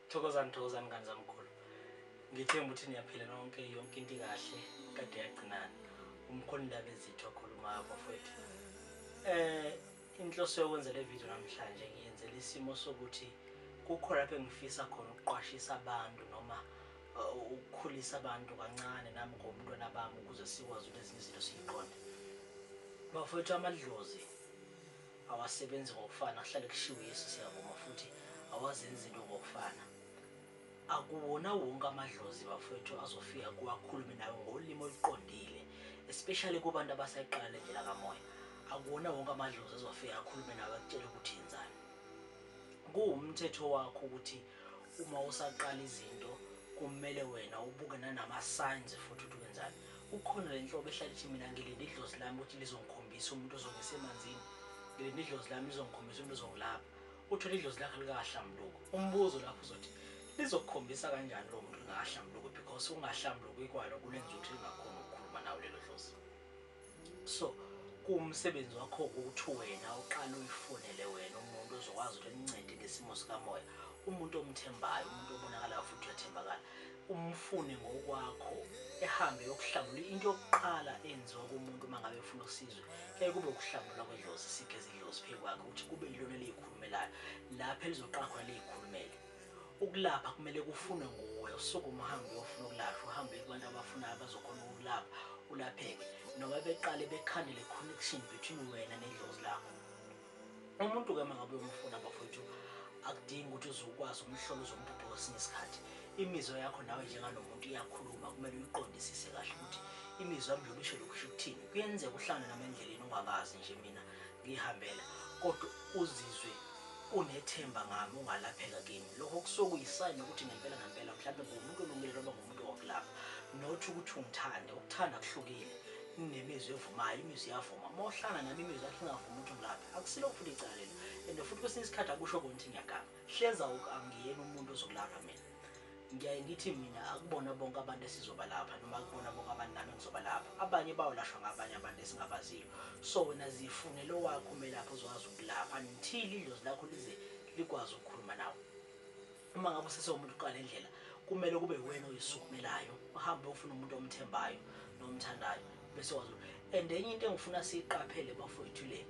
Thokozani, thokozani ngane zamkhulu. Ngithemba ukuthi niyaphila nonke, yonke into ikahle, kade yagcinana. Umkhulu indaba ezithu akhuluma bafowethu. Inhloso yokwenza le video namhlanje ngiyenzela isimo sokuthi kukhona lapho engifisa khona ukuqwashisa abantu noma ukukhulisa abantu kancane nami ngomntwana bami ukuze sikwazi ukuthi ezinye izinto siyiqonde. Bafowethu, amadlozi awasebenzi ngokufana, kuhlale kushiwo Yesu, siyavuma futhi awazenzi izinto ngokufana. Akuwona wonke amadlozi bafowethu azofika kuwakhulume nawe ngolimi oluqondile, especially kubantu abasayiqala le ndlela kamoya. Akuwona wonke amadlozi azofika akhulume nawe akutshele ukuthi yenzani. Kuwumthetho wakho ukuthi uma usaqala izinto kumele wena ubuke nanama-signs futhi ukuthi wenzani. Kukhona le nhlobo ehlala ithi mina ngilinde idlozi lami ukuthi lizongikhombisa umuntu ozongisa emanzini, ngilinde idlozi lami lizongikhombisa umuntu ozongilapha. Uthole idlozi lakhe likahlambuluki. Umbuzo lapho uzothi lizokukhombisa kanjani lowo muntu lingakahlambuluki, because ungahlambuluki kwalo kulenza ukuthi lingakhoni ukukhuluma nawe lelo dlozi. So kuwumsebenzi wakho ukuthi wena uqale uyifonele wena umuntu ozokwazi ukuthi akuncede ngesimo sikamoya, umuntu omthembayo, umuntu obonakalayo futhi uyathembakala, umfune ngokwakho, ehambe yokuhlambulula. Into yokuqala enziwa kumuntu uma ngabe efuna usizo kuyaye kube ukuhlambulula kwedlozi, sigeze idlozi phezu kwakhe ukuthi kube yilona eliyikhulumelayo, lapho elizoqala khona liyikhulumele. Ukulapha kumele kufunwe nguwe, usukume uhambe uyofuna ukulashwa, uhambe kubantu abafunayo abazokhona ukulapha, ulapheke, noma beqale bekhandele connection between wena nedlozi lakho. Umuntu-ke uma ngabe uyomfuna bafowethu, akudingi ukuthi uzokwazi umhlolo uzombhubhe kwesinye isikhathi. Imizwa yakho nawe njenganomuntu iyakhuluma, kumele uyiqondisise kahle ukuthi imizwa yami njengoba isho lokhu isho ukuthini. Kuyenzeka uhlangane nami endleleni ungakazi nje mina ngihambela, kodwa uzizwe unethemba ngami, ungalapheka kimi. Lokho kusuke kuyisayini ukuthi ngempela ngempela mhlawumbe ngumuntu olungile noma ngumuntu owakulapha, not ukuthi ungithande. Ukuthanda kuhlukile, kunemizwa evumayo, imizwa iyavuma. Uma uhlangana nami imizwa yakho ingavumi ukuthi ungilaphe, akusilo futhi icala lelo. And futhi kwesinye isikhathi akusho kona ukuthi ngiyaganga. Hleza angiyena umuntu ozokulapha mina. Ngiyaye ngithi mina akubona bonke abantu esizobalapha noma akubona bonke abantu nami engizobalapha. Abanye bayolashwa ngabanye abantu esingabaziyo. So wena zifunele owakho umelaphi ozokwazi ukulapha until idlozi lakho lize likwazi ukukhuluma nawe. Uma ngabe usesewumuntu uqala indlela, kumele kube wena oyisukumelayo, uhambe ufuna umuntu omthembayo nomthandayo bese wazi. And enye into engifuna siyiqaphele bafowethu le,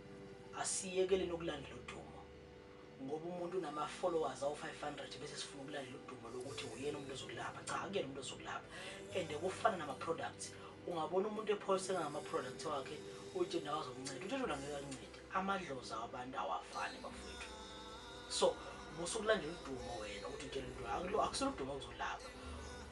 asiyekeleni ukulandela udumo. Ngoba umuntu unama-followers awu-500 bese sifuna ukulandela udumo lokuthi uyena umuntu ozokulapha. Cha, akuyena umuntu ozokulapha. And kufana nama-products, ungabona umuntu ephoste ngama-products wakhe uthi nawe azokunceda, uthi wena ngeke akuncede. Amadlozi awabantu awafani bafowethu. So musukulandela udumo wena ukuthi utshele umuntu, akusilo udumo okuzolapha.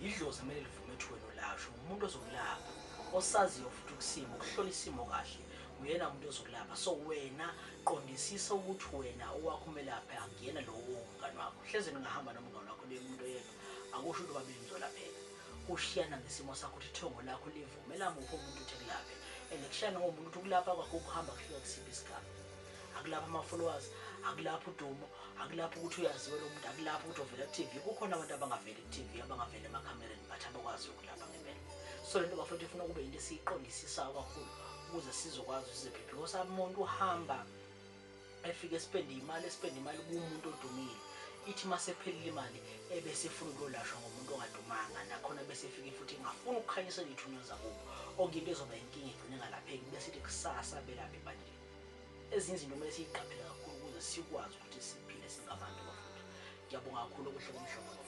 Idlozi kumele livume ukuthi wena ulashwe umuntu ozokulapha, osaziyo futhi ukusimo, ukuhlola isimo kahle, uyena umuntu ozokulapha. So wena qondisisa ukuthi wena owakho umelaphi akuyena lowo umngani wakho. Hleze ningahamba nomngani wakho niye kumuntu oyedwa, akusho ukuthi babili nizolapheka. Kushiyana ngesimo sakho ukuthi ithongo lakho livumela muphi umuntu ukuthi ekulaphe, and kushiyana ngomuntu ukuthi ukulapha kwakho ukuhamba kufika kusiphi isigaba. Akulapha ama-followers, akulapha udumo, akulapha ukuthi uyaziwa lo muntu, akulapha ukuthi uvela ku-TV. Kukhona abantu abangaveli ku-TV, abangaveli emakhamereni, but abakwazi ukulapha ngempela. So lento bafowethu ifuna kube into esiyiqondisisayo kakhulu ukuze sizokwazi sizephephe. Because umuntu uhamba efike espende imali, espende imali kumuntu odumile, ithi uma sephelile imali ebese efuna ukuyolashwa ngomuntu ongadumanga, nakhona bese efike futhi engafuni ukukhanyisela iy'thunywa zakubo, okuyinto ezoba inkinga igcine ngalapheki, bese ithi kusasa belapha ebandleni. Ezinye izinto kumele siyiqaphele kakhulu ukuze sikwazi ukuthi siphile singabantu bafowethu. Ngiyabonga kakhulu, okuhle komhlophe bafowethu.